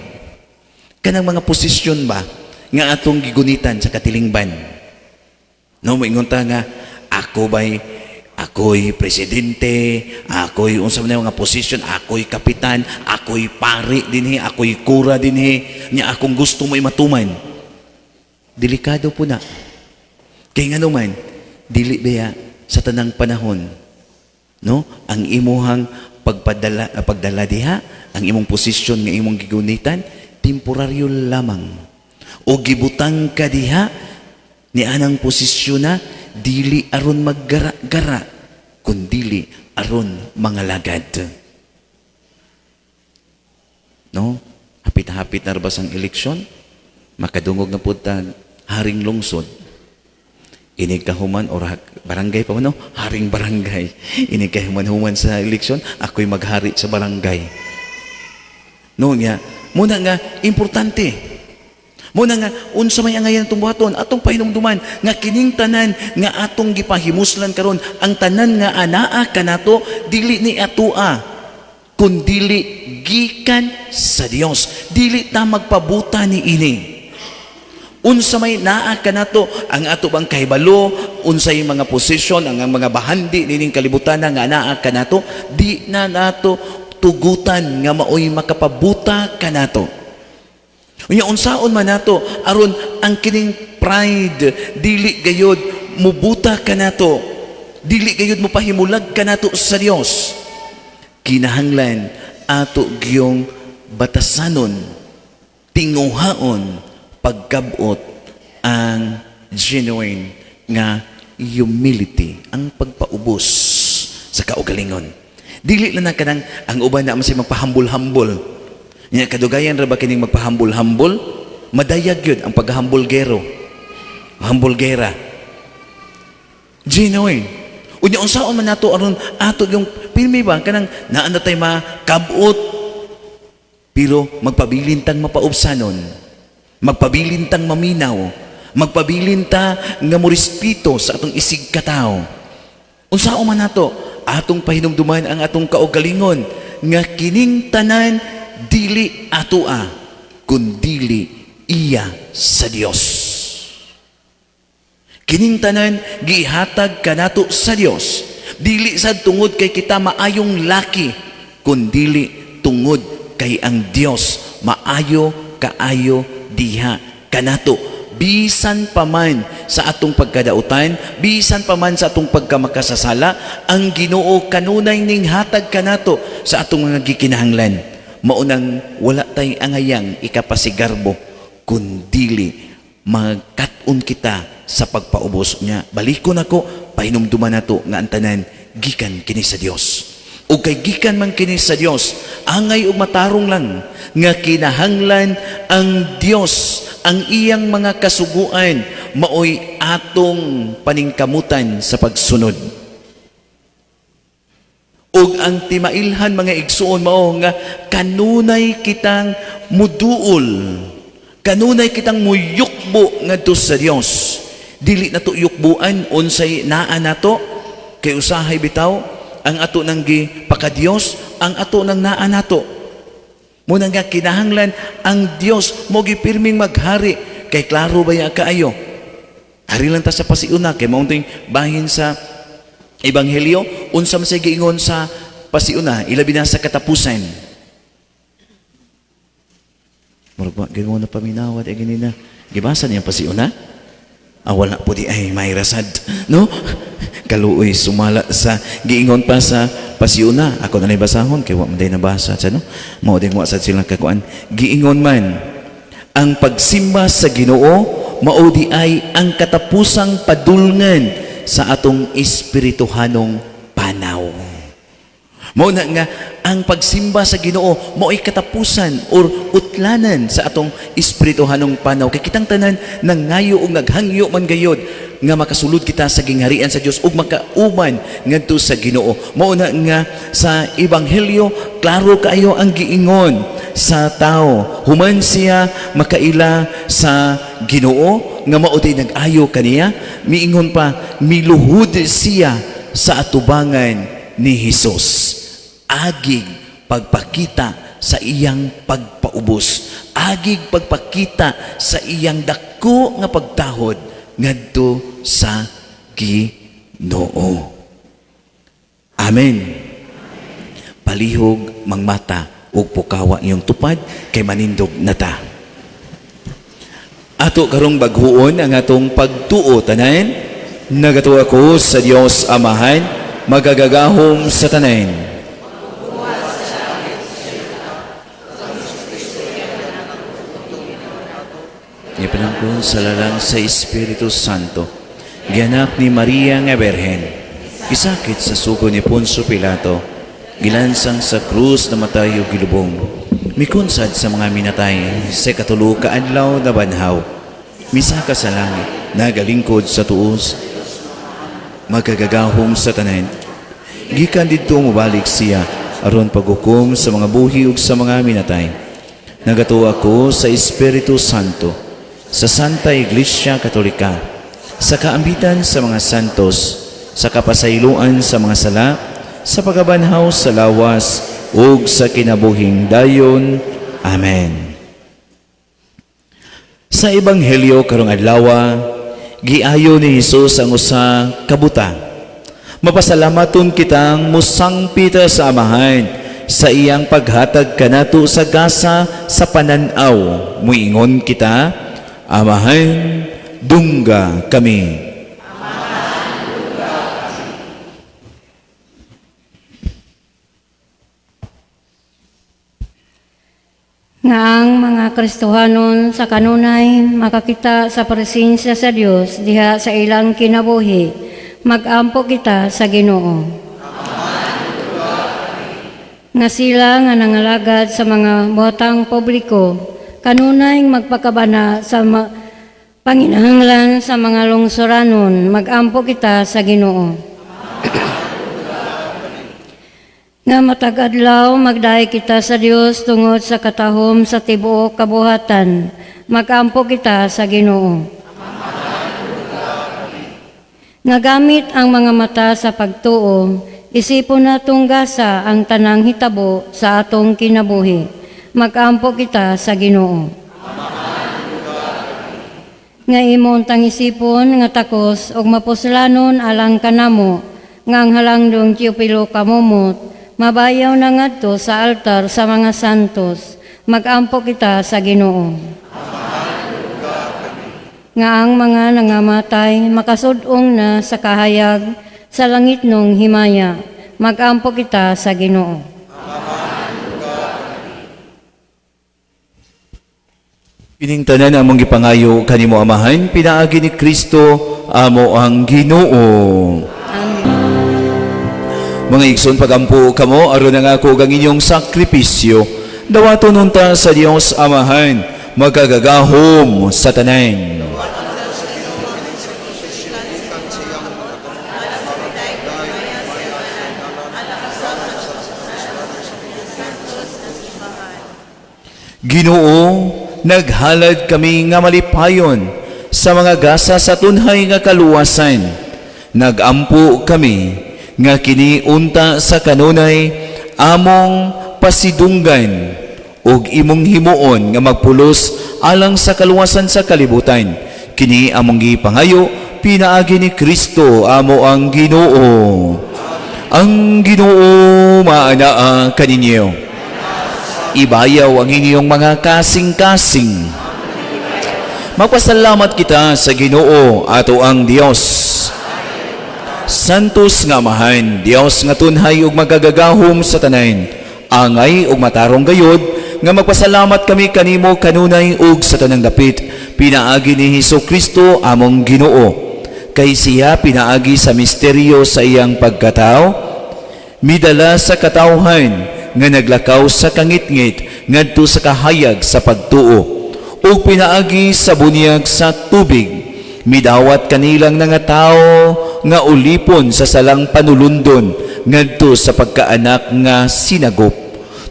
Kanang mga posisyon ba nga atong gigunitan sa katilingban. No, moingon ta nga ako bay ako'y presidente, ako'y unsa man yung mga posisyon, ako'y kapitan, ako'y pari dinhi, ako'y kura dinhi, nya akong gusto mo matuman. Delikado po na. Kay ngano man, dili baya sa tanang panahon, no? Ang imuhang pagdala diha, ang imong posisyon nga imong gigunitan, temporaryo lamang. O gibutang ka diha ni anang posisyon na dili aron maggara-gara, kundili aron mangalagad. No? Hapit-hapit na ra sang eleksyon, makadungog na pud tag haring lungsod. Inig kahuman or barangay pa man, no? Haring barangay. Inig kahuman-human sa eleksyon, ako'y maghari sa barangay. No nga, muna nga importante. Muna nga unsa may angayan atong buhaton, atong pahinumduman nga kining tanan nga atong gipahimuslan karon, ang tanan nga anaa kanato dili ni atoa kundili gikan sa Dios. Dili ta magpabuta ni ini. Unsa may naa kanato, ang ato bang kahibalo, unsay mga posisyon, ang mga bahandi nining kalibutan nga naa kanato, di na nato tugutan nga maoy makapabuta kanato. Unya, unsaon man nato aron ang kining pride dili gayod mubuta kanato, dili gayod mopahimulag kanato sa Dios? Kinahanglan ato gyung batasanon, tinguhaon pagkabot ang genuine nga humility, ang pagpaubos sa kaugalingon. Dili lang na kanang ang uban na man magpahambol-hambol. Nya kadugayan ra ba kining magpahambol-hambol? Madayag yun ang paghambulgero. Hambulgera. Genuine. Unya, unsaon man nato aron ato yung pirmi ba kanang naa na tay makabot, pero magpabilin tang mapaubsanon, magpabilin tang maminaw, magpabilin ta nga morespeto sa atong isig katawo. Unsaon man nato, atong pahinumduman ang atong kaugalingon nga kining tanan dili atoa kundili iya sa Dios. Kining tanan gihatag kanato sa Dios. Dili sad tungod kay kita maayong laki, kundili tungod kay ang Dios maayo kaayo diha kanato. Bisan pa man sa atong pagkadautan, bisan pa man sa atong pagkamakasasala, ang Ginoo kanunay ning hatag kanato sa atong mga gikinahanglan. Maunang wala tay angayang ikapasigarbo, kundili magkat-on kita sa pagpaubos niya. Balikon ako, pahinumduman nato nga ang tanan gikan kini sa Dios. Ug kay gikan man kini sa Dios, angay og matarong lang nga kinahanglan ang Dios, ang iyang mga kasuguan, maoy atong paningkamutan sa pagsunod. Ug ang timailhan, mga igsuon, mao nga kanunay kitang muduol, kanunay kitang muyukbo ngadto sa Dios. Dili nato yukbuan unsay naa nato, kay usahay bitaw ang ato nang gipakadiyos ang ato nang naa nato. Muna nga kinahanglan ang Dios mo gipirming maghari, kay klaro ba ya kaayo. Ari lang ta sa pasiuna kay mao bahin sa Ebanghelyo, unsa man say giingon sa pasiuna, ilabi na sa katapusan. Murag wa gyud mo na paminawad ay ganina. Gibasa niya ang pasiuna? Ah, wala po di ay may rasad. No? Kaluoy sumala sa giingon pa sa pasiuna. Ako na basahon kay wa man day nabasa sa, no. Mao din wa sad silang kakuan. Giingon man ang pagsimba sa Ginoo mao di ay ang katapusang padulngan sa atong espirituhanong panaw. Mao na nga ang pagsimba sa Ginoo mao'y katapusan or utlanan sa atong espirituhanong panaw, kay kitang tanan nangayo ug naghangyo man gayod nga makasulod kita sa gingharian sa Dios ug makauban ngadto sa Ginoo. Mao na nga sa ebanghelyo klaro kaayo ang giingon sa tao human siya makaila sa Ginoo nga mao day nag-ayo kaniya. Miingon pa, miluhod siya sa atubangan ni Hesus, agig pagpakita sa iyang pagpaubos, agig pagpakita sa iyang dako nga pagtahod ngadto sa Ginoo. Amen. Palihog mangmata ug pukawa iyong tupad kay manindog na ta. Ato karong bag-on ang atong pagtuo tanan. Nagatuo ako sa Dios Amahan, magagagahom sa tanan. Ipanangkon sa lalang sa Espiritu Santo, gianak ni Maria nga Berhen, gisakit sa sugo ni Poncio Pilato, gilansang sa krus, namatay ug gilubong, mikunsad sa mga minatay, sa ikatulo ka adlaw nabanhaw, misaka sa langit, nagalingkod sa tuos, magagagahom sa tanan. Gikan didto mobalik siya aron paghukom sa mga buhi ug sa mga minatay. Nagatuo ako sa Espiritu Santo, sa Santa Iglesia Katolika, sa kaambitan sa mga santos, sa kapasayloan sa mga sala, sa pagkabanhaw sa lawas, ug sa kinabuhing dayon. Amen. Sa Ebanghelyo karong adlaw, giayo ni Hesus ang usa ka butang. Mapasalamaton kitang musangpit sa Amahan sa iyang paghatag kanato sa gasa sa pananaw. Muingon kita, "Amahan, dungga kami." Nga ang mga Kristohanon sa kanunay makakita sa presensya sa Dios diha sa ilang kinabuhi. Magampo kita sa Ginoo. Nga sila nga nangalagad sa mga buhatang publiko kanunay magpakabana sa panginahanglan sa mga lungsuranon. Magampo kita sa Ginoo. Nga matag adlaw magdayeg kita sa Dios tungod sa katahom sa tibuok kabuhatan. Magampo kita sa Ginoo. Nga gamit ang mga mata sa pagtuo, isipon natong gasa ang tanang hitabo sa atong kinabuhi. Magampo kita sa Ginoo. Nga imong tangisipon nga takos og mapuslanon alang kanamo, nga ang halangdong Teofilo Camomot mabayaw na ngadto sa altar sa mga santos. Magampo kita sa Ginoo. Nga ang mga nangamatay makasud-ong na sa kahayag sa langitnong himaya. Magampo kita sa Ginoo. Kining tanan among gipangayo kanimo, Amahan, pinaagi ni Kristo amo ang Ginoo. Mga igsoon, pagampo kamo aron ang ako ug ang inyong sakripisyo dawaton unta sa Dios Amahan magagagahom sa tanan. Ginoo, naghalad kami nga malipayon sa mga gasa sa tunhay nga kaluwasan. Nagampo kami nga kini unta sa kanunay among pasidunggan ug imong himuon nga magpulos alang sa kaluwasan sa kalibutan. Kini among gipangayo pinaagi ni Kristo amo ang Ginoo. Ang Ginoo maanaa kaninyo. Ibayaw ang inyong mga kasing-kasing. Magpasalamat kita sa Ginoo ato ang Dios. Santos nga Amahan, Dios nga tunhay ug magagagahom sa tanan, angay ug matarong gayod nga magpasalamat kami kanimo kanunay ug sa tanang dapit, pinaagi ni Hesus Kristo among Ginoo. Kay siya pinaagi sa misteryo sa iyang pagkatao, midala sa katawhan nga naglakaw sa kangitngit ngadto sa kahayag sa pagtuo, ug pinaagi sa bunyag sa tubig midawat kanilang nangatawo nga ulipon sa salang panulundon ngadto sa pagkaanak nga sinagop.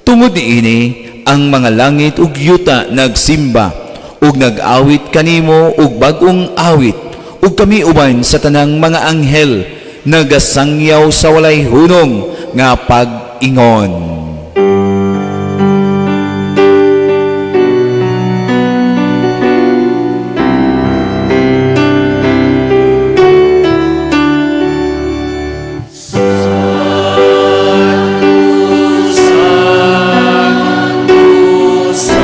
Tungod niini ang mga langit ug yuta nagsimba ug nag-awit kanimo og bag-ong awit, ug kami uban sa tanang mga anghel nagasangyaw sa walay hunong nga pag-ingon. Diyos sa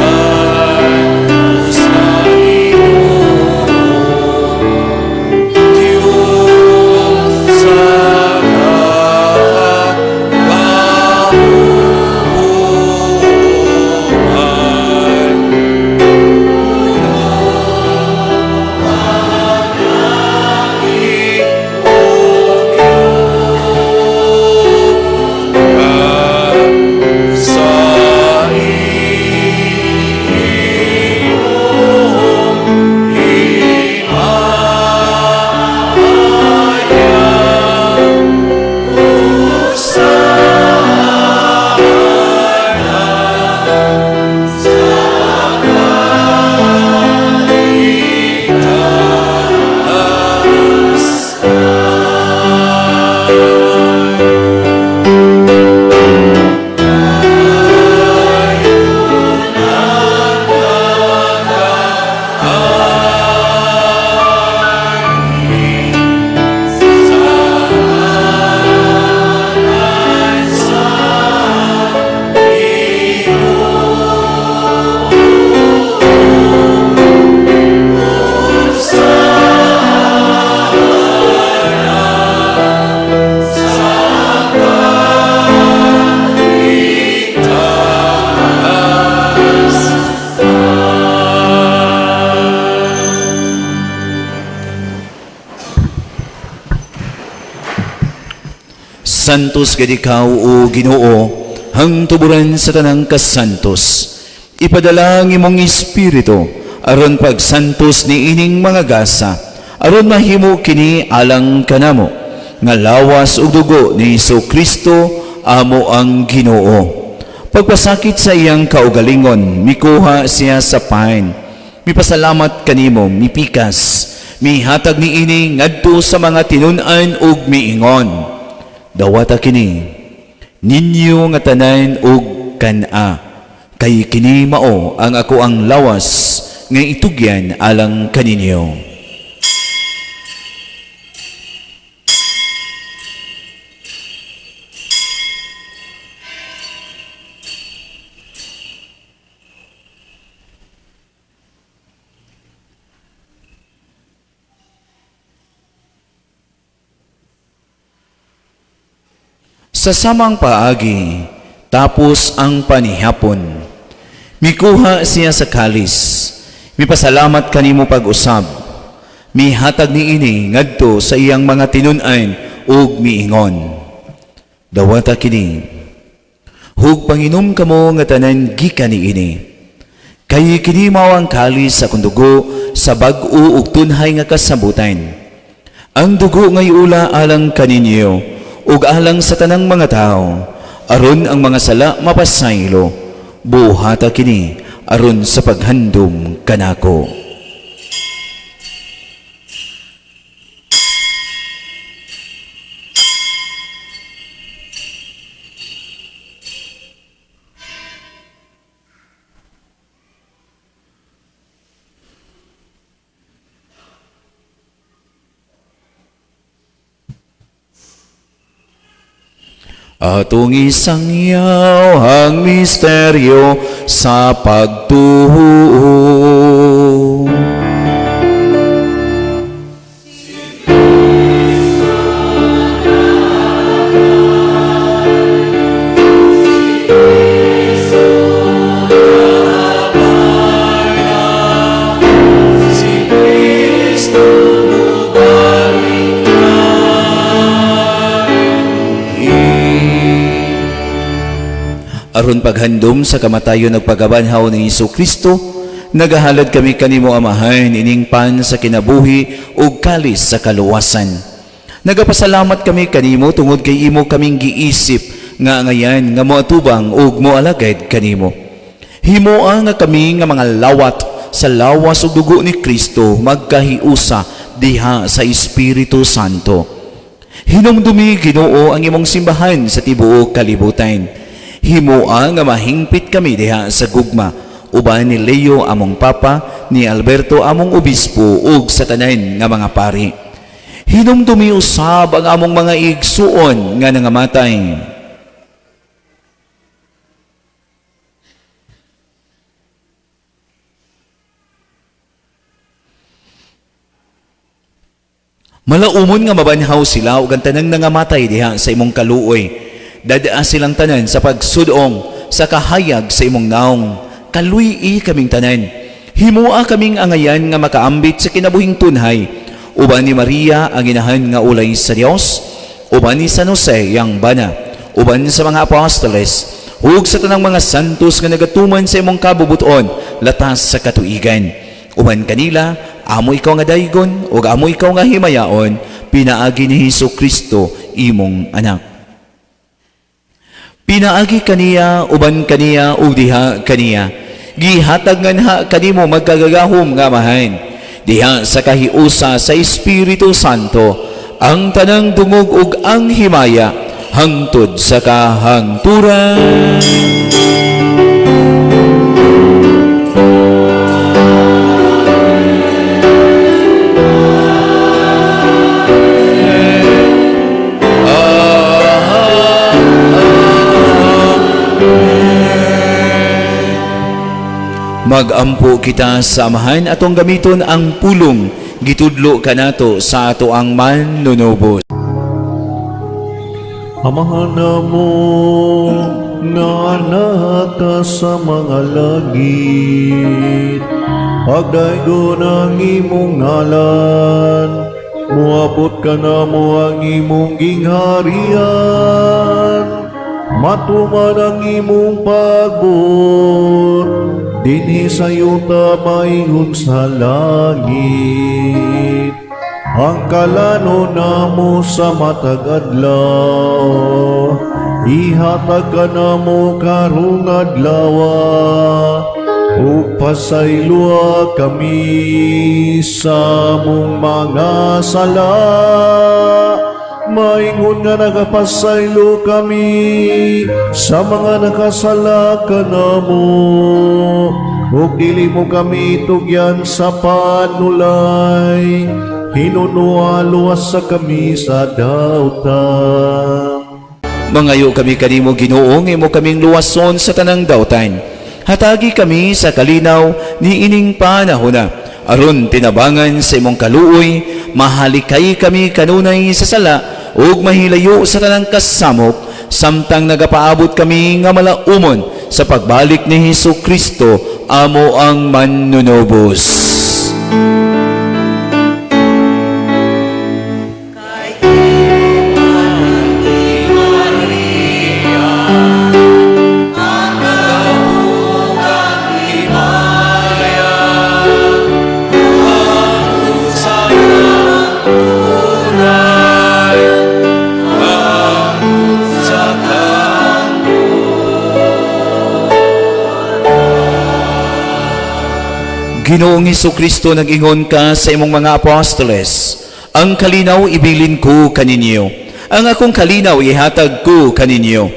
Santos gid ikaw, o Ginoo, hangtuburan sa tanang kasantos. Ipadala ang imong espiritu aron pagsantos ni ining mga gasa, aron mahimo kini alang kanamo nga lawas ug dugo ni Hesus Kristo amo ang Ginoo. Pagpasakit sa iyang kaugalingon, mikuha siya sa pan. Mipasalamat kanimo, mipikas, mihatag ni ini ngadto sa mga tinun-an ug miingon: "Dawata kini ninyo nga tanan ug kan-a, kay kini mao ang ako ang lawas nga itugyan alang kaninyo." Sa samang paagi, tapos ang panihapon, mikuha siya sa kalis, mipasalamat kanimo pag-usab, mihatag ni ini ngadto sa iyang mga tinun-an ug miingon: "Dawata kini, ug panginom kamo nga tanan gikan niini. Kay kini mao ang kalis sa akong dugo sa bag-o ug tunhay nga kasabutan. Ang dugo nga iula alang kaninyo ug alang sa tanang mga tao, aron ang mga sala mapasaylo. Buhata kini aron sa paghandom kanako." Atong isangyaw ang misteryo sa pagtuo. Aron paghandom sa kamatayon ug pagkabanhaw ni Hesus Kristo, nagahalad kami kanimo, Amahan, ining pan sa kinabuhi ug kalis sa kaluwasan. Nagapasalamat kami kanimo tungod kay imo kaming giisip nga angayan nga moatubang ug moalagad kanimo. Himoa nga kami nga mga lawat sa lawas ug dugo ni Kristo magkahiusa diha sa Espiritu Santo. Hinumdumi, Ginoo, ang imong simbahan sa tibuok kalibutan. Himoa nga mahingpit kami diha sa gugma uban ni Leo among Papa, ni Alberto among Obispo ug sa tanan nga mga pari. Hinumdumi usab ang among mga igsuon nga nangamatay. Malaumon nga mabanhaw sila ug ang tanang nangamatay diha sa imong kaluoy. Dadaa silang tanan sa pagsudong sa kahayag sa imong naong. Kaluy-i kaming tanan. Himoa kaming angayan nga makaambit sa kinabuhing tunhay. Uban ni Maria ang inahan nga ulay sa Dios, uban ni San Jose yang bana, uban sa mga apostoles, ug sa tanang mga santos nga nagatuman sa imong kabubuton latas sa katuigan. Uban kanila, amo ikaw nga daygon ug amo ikaw nga himayaon, pinaagi ni Hesus Kristo imong anak. Pinaagi kaniya, uban kaniya, ug diha kaniya, gihatag nganha kanimo magkagagahom nga Amahan, diha sa kahiusa sa Espiritu Santo, ang tanang dungog ug ang himaya hangtod sa kahangturan. Magampo kita sa Amahan, atong gamiton ang pulong gitudlo kanato sa ato ang manunubos. Amahan namo nga naa ka sa mga langit, pagdaygon ang imong ngalan, Muabot kanamo ang imong gingharian, matuman ang imong pagbuot dinhi sa yuta maingon sa langit. Ang kalanon namo sa matag adlaw, ihatag kanamo karong adlaw, ug pasayloa kami sa among mga sala, maingon nga nagapasaylo kami sa mga nakasala kanamo, ug dili mo kami tugyan sa panulay, hinunoa luwasa kami sa dautan. Mangayo kami kanimo, Ginoo, nga imo kaming luwason sa tanang dautan. Hatagi kami sa kalinaw ni ining panahona, aron tinabangan sa imong kaluoy, mahalikay kami kanunay sa sala ug mahilayo sa tanang kasamok, samtang nagapaabot kami nga malaumon sa pagbalik ni Hesus Kristo, amo ang manunubos. Ginoong Kristo, nag-ingon ka sa imong mga apostoles, "Ang kalinaw ibilin ko kaninyo. Ang akong kalinaw ihatag ko kaninyo."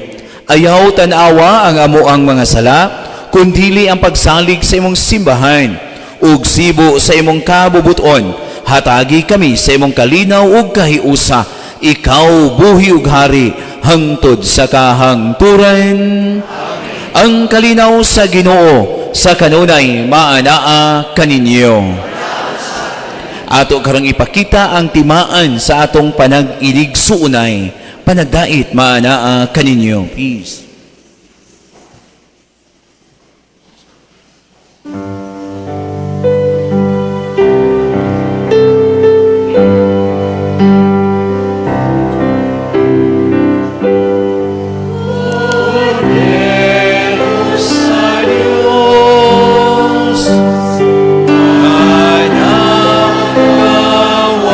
Ayaw tan-awa ang amoang mga sala, kundili ang pagsalig sa imong simbahan, ug sibo sa imong kabubuton, hatagi kami sa imong kalinaw ug kahiusa. Ikaw buhi ug hari hangtod sa kahangturan. Ang kalinaw sa Ginoo sa kanunay maanaa kaninyo. Ato karong ipakita ang timaan sa atong panag-iligsuonay. Panagdait maanaa kaninyo. Peace. Sa Diyos, kanagawagtang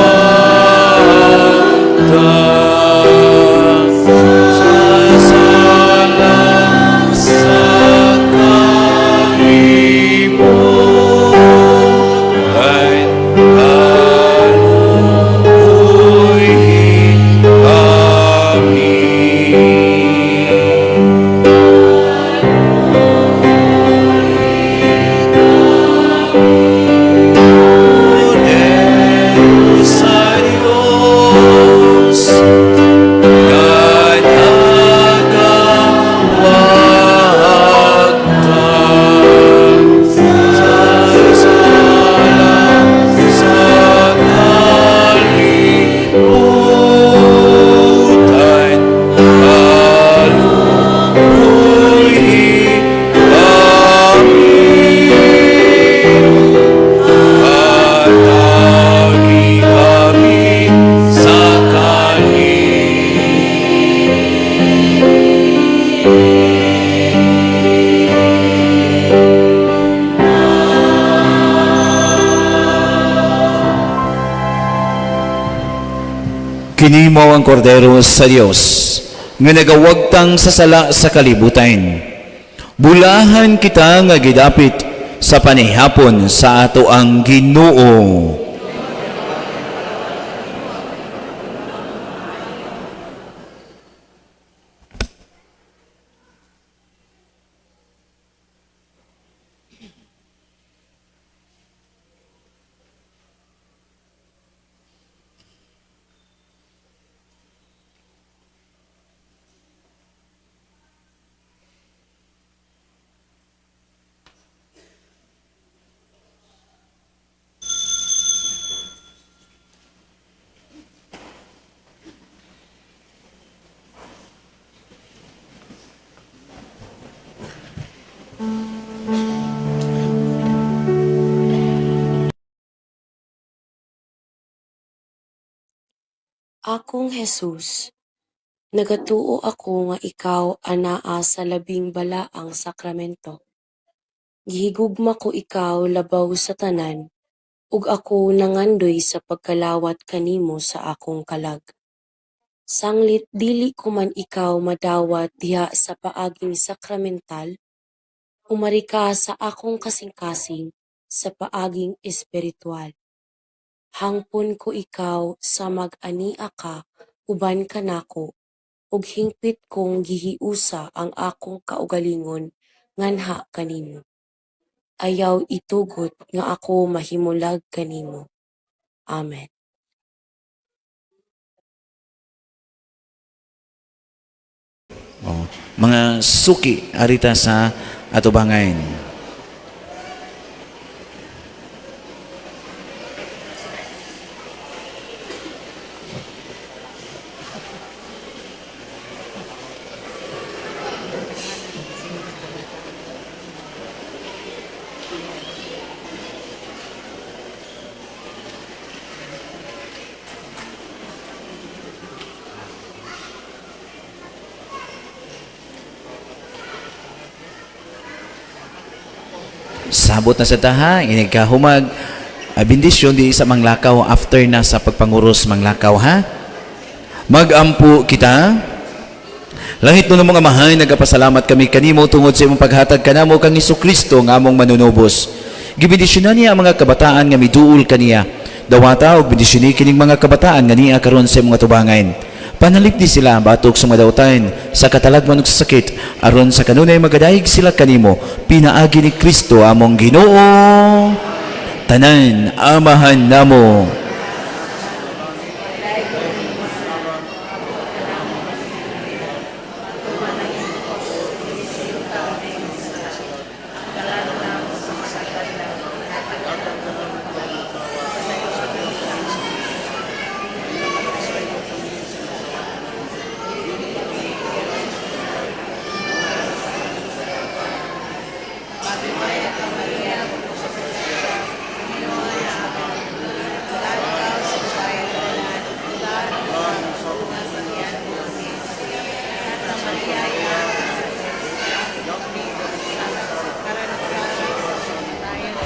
sa sala sa kalibutan, kaluoy kami. Kordero sa Diyos, kanagawagtang sa sala sa kalibutan, kaluoy kami. Hatagi kami sa kalinaw. Kini mao ang kordero sa Dios nga nagawagtang sa sala sa kalibutan. Bulahan kita nga gidapit sa panihapon sa ato ang Ginoo. Akong Jesus, nagatuo ako nga ikaw anaa sa Labing Balaang Sakramento. Gihigugma ko ikaw labaw sa tanan, ug ako nangandoy sa pagkalawat kanimo sa akong kalag. Sanglit dili ko man ikaw madawat diha sa paaging sakramental, umari ka sa akong kasing-kasing sa paaging espiritual. Hangpon ko ikaw samag ania ka uban kanako, ug hingpit kong gihiusa ang akong kaugalingon nganha kanimo. Ayaw itugot nga ako mahimulag kanimo. Amen. Oh, mga suki arita sa atubangan. Sabot na sa taha, inigkahumag, bendisyon di sa manglakaw after na sa pagpanguros manglakaw, ha? Magampo kita. Langit no mga amahan, nagapasalamat kami kanimo tungod sa imong paghatag kanamo kang Hesukristo nga among manunubos. Gibendisyonan niya ang mga kabataan nga miduol kaniya. Dawata og bendisyoni kining mga kabataan nga niya karon sa imong atubangan. Panalipdi sila batok sa mga dautan sa katalagman ug sa sakit, aron sa kanunay magadayeg sila kanimo pinaagi ni Kristo among Ginoo. Tanan Amahan namo.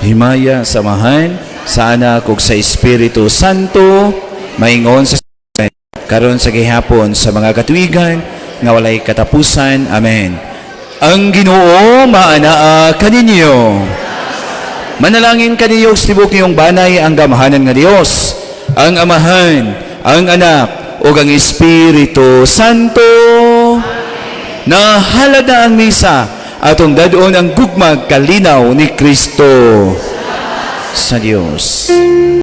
Himaya sa Amahan, sa Anak ug sa Espiritu Santo, maingon sa karon sa gihapon sa mga katuigan nga walay katapusan. Amen. Ang Ginoo maanaa kaninyo. Manalangin kaninyo og tibok niyong banay ang gamhanan nga Dios, ang Amahan, ang Anak ug ang Espiritu Santo. Nahalad na ang misa, atong dad-on ang gugmag kalinaw ni Kristo sa Dios.